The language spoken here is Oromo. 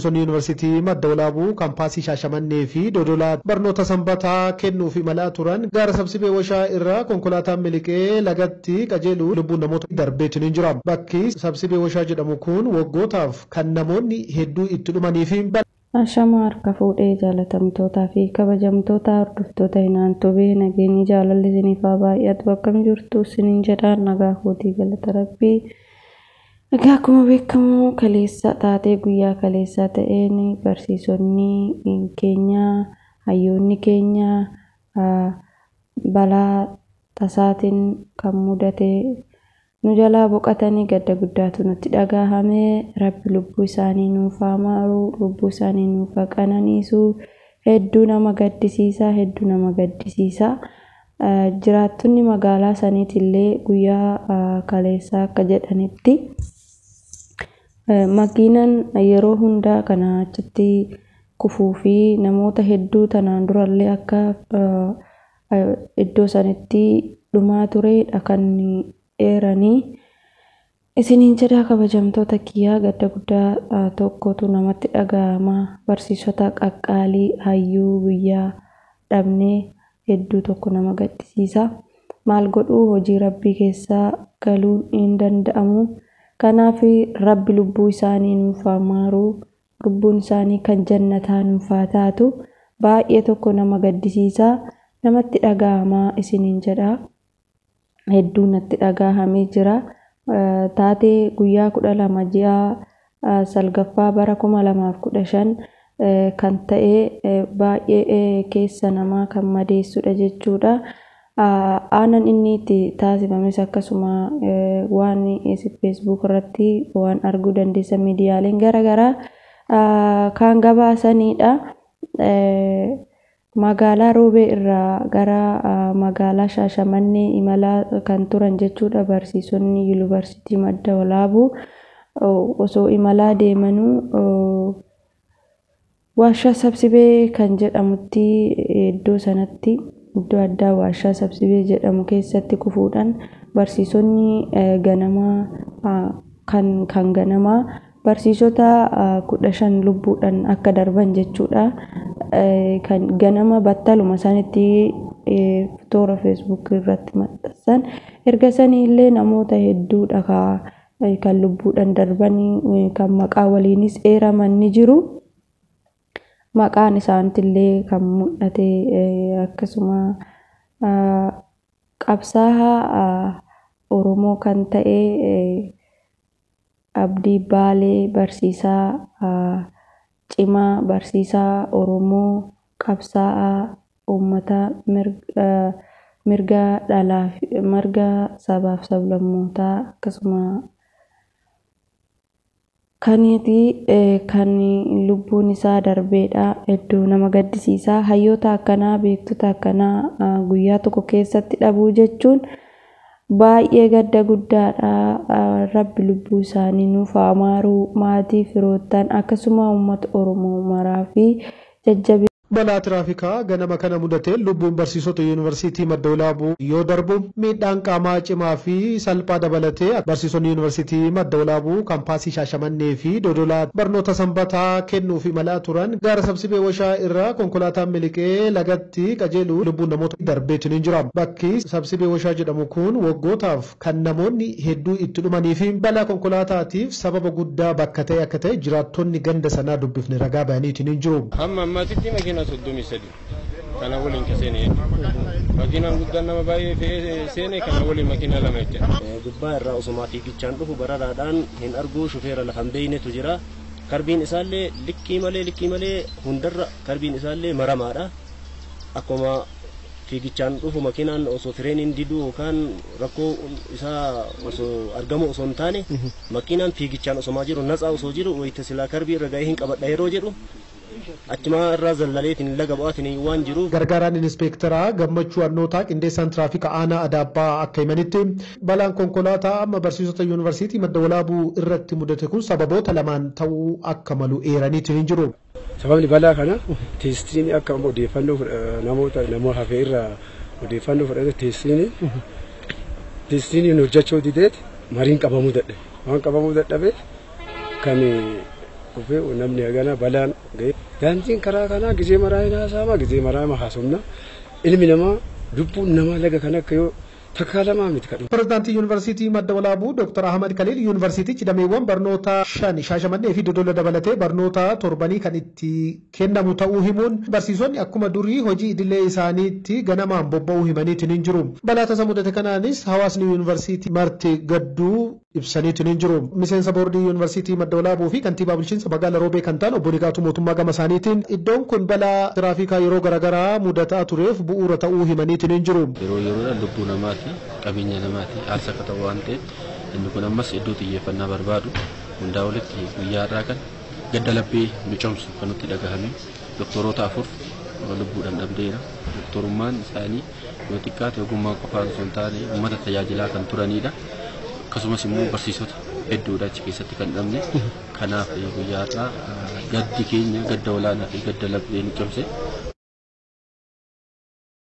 Barsiisonni Yuunivarsiitii Madda Walaabuu kaampaasii Shaashamannee fi Dodolaa barnoota sanbataa kennuuf imalaa turan gaara Sabsibee Washaa irraa konkolaataan miliqee lagatti qajeelu lubbuun namoota darbeetiin hin jira. Bakki Sabsibee Washaa jedhamu kun waggootaaf kan namoonni hedduu itti dhumanii fi Ashama harka fuudhee jaalatamtootaa fi kabajamtoota hordoftoota Hinaan Tubee, nageenyi jaalalli isiniif haa baay'atu. Akkam jirtu isiniin jedhaan? Nagaa kootii, galata Rabbii. Egaa akkuma beekamu kaleessa taatee guyyaa kaleessaa ta'een barsiisonni keenya, hayyoonni keenya balaa tasaatiin kan mudate nu jalaa boqotanii gadda guddaatu nutti dhagahame. Rabbi lubbuu isaanii nuuf haa maaru, lubbuu isaanii nuuf haa qananiisu. Hedduu nama gaddisiisa, hedduu nama gaddisiisa. Jiraattonni magaalaa saniitillee guyyaa kaleessaa akka jedhanitti, makiinaan yeroo hundaa kana achitti kufuu fi namoota hedduu tanaan durallee akka iddoo sanitti dhumaa turedha kan eeranii. Isiniin jedhaa, kabajamtoota kiyyaa, gadda guddaa tokkotu namatti dhagahama. Barsiisota qaqqaalii, hayyuu biyyaa dhabnee hedduu tokko nama gaddisiisa. Maal godhuu, hojii Rabbii keessaa galuun hin danda'amu. Kanaaf Rabbi lubbuu isaanii nuuf haa maaru, lubbuun isaanii kan jannataa nuuf haa taatu. Baay'ee tokko nama gaddisiisa, namatti dhagahama isiniin jedha. Hedduu natti dhagahamee jira. Taatee guyyaa 12 ji'a 9ffaa bara 2015 kan ta'e baay'ee keessa namaa kan madeessudha jechuudha. Aanaan inni itti taasifames akkasuma waan Facebook irratti waan arguu dandeessan, miidiyaaleen garaagaraa kan gabaasanidha. Magaalaa Roobee irraa gara magaalaa Shaashamannee imalaa kan turan jechuudha barsiisonni Yuunivarsiitii Madda Walaabuu. Osoo imalaa deemanuu Waashaa Sabsibee kan jedhamutti, iddoo sanatti, iddoo addaa Waashaa Sabsibee jedhamu keessatti kufuudhaan barsiisonni ganamaa kan ganamaa barsiisota 15 lubbuudhaan akka darban jechuudha. Kan ganama battaluma sanitti toora Facebook irratti maxxansan. Erga sanii illee namoota hedduudha kan lubbuudhaan darbanii, kan maqaa waliinis eeraman ni jiru. Maqaan isaaniitillee kan mul'ate akkasuma qabsaa'aa Oromoo kan ta'e Abdii Baalee, barsiisaa cimaa, barsiisaa Oromoo, qabsaa'aa uummata mirga dhalaa, mirga sabaaf sablammootaa, akkasuma kaniiti kan lubbuun isaa darbeedha. Hedduu nama gaddisiisa. Hayyoota akkanaa, beektota akkanaa guyyaa tokko keessatti dhabuu jechuun baay'ee gadda guddaadha. Rabbi lubbuu isaanii nuuf haa maaru, maatii, firoottan, akkasuma uummata Oromoo maraa fi jajjabina. Balaa tiraafikaa ganama kana mudateen lubbuun barsiisota Yuunivarsiitii Madda Walaabuu yoo darbu, miidhaan qaamaa cimaa fi salphaa dabalatee barsiisonni Yuunivarsiitii Madda Walaabuu kaampaasii Shaashamannee fi Dodolaa barnoota sanbataa kennuuf imalaa turan gaara Sabsibee Washaa irraa konkolaataan miliqee lagatti qajeelu lubbuun namoota darbeetiin hin jira. Bakki Sabsibee Washaa jedhamu kun waggootaaf kan namoonni hedduu itti dhumanii fi balaa konkolaataatiif sababa guddaa bakka ta'e akka ta'e jiraattonni ganda sanaa dubbifne ragaa bayaniitiin hin jiru. Hamma ammaatitti makiinaa 33 kana waliin ka seene jechuudha. Makiinaan guddaan nama baay'ee fe'ee seene kana waliin makiinaa lama jechuudha. Gubbaa irraa osuma fiigichaan dhufu bararaadhaan hin arguu, shufeera lafa hin beeynetu jira. Karbiin isaallee likkii malee, likkii malee hundarra karbiin isaallee maramaadha. Akkuma fiigichaan dhufu makiinaan osoo fireeniin diduu yookaan rakkoo isaa osoo argamu osoo hin taane, makiinaan fiigichaan osomaa jiru, natsaa osoo jiru, wayita silaa karbii irra ga'ee hin qabadha yeroo jedhu achumaa irraa zallaleetiin laga bu'aatiin waan jiruuf. Gargaaraan Inispeektaraa Gammachuu Annootaa, qindeessaan tiraafika aanaa Adaabbaa akka himanitti, balaan konkolaataa amma barsiisota Yuunivarsiitii Madda Walaabuu irratti mudate kun sababoota lamaan ta'uu akka malu eeraniitiin hin jiru. Sababni balaa kana teestiin akka odeeffannoo namoota nama hafe irraa odeeffannoo fudhate, teestiin hojjechuu dideet mariin qabamuu dadhabe. Waan qabamuu dadhabeef kan Kufee namni hagana balaan ga'e. Daandiin karaa kanaa gizee maraa hin haasa'ama, gizee maraa hin haasofna. Ilmi namaa, lubbuun namaa laga kan akka yoo takkaa lamaa miti kadhu. Pirezidaantii Yuunivarsiitii Madda Walaabuu Dr. Ahmad Kaliil yuunivarsiitichi dameewwan barnoota 5 Shaashamannee fi Dodola dabalatee barnoota torbanii kan itti kennamu ta'uu himuun, barsiisonni akkuma durii hojii idilee isaaniitti ganamaan bobba'uu himaniitiin hin jiru. Balaa tasa mudate kanaanis hawaasni yuunivarsiitii marti gadduu ibsaniitiin hin jiru. Miseensa boordii yuunivarsiitii Madda Walaabuu fi kantiibaa bulchiinsa magaalaa Roobee kan ta'an obbo Nigaatuu Mootummaa gama isaaniitiin iddoon kun balaa tiraafikaa yeroo garaagaraa mudataa tureef bu'uura ta'uu himaniitiin hin jiru. Yeroo yeroodhaan lubbuu namaati, qabeenya namaati aarsaa akka ta'u waan ta'eef, inni kun ammas iddoo xiyyeeffannaa barbaadu. Hundaa olitti guyyaa har'aa kan gadda laphee nu cimsu kan nutti dhagahame, doktoroota 4 lubbuudhaan dhabdeera. Doktorummaan isaanii yoo xiqqaate ogummaa qofaan osoo hin taane uummata tajaajilaa kan turanidha. Akkasumas immoo barsiisota hedduudha achi keessatti kan dhabne. Kanaaf guyyaa har'aa gaddi keenya gadda olaanaa fi gadda laphee nu cimse.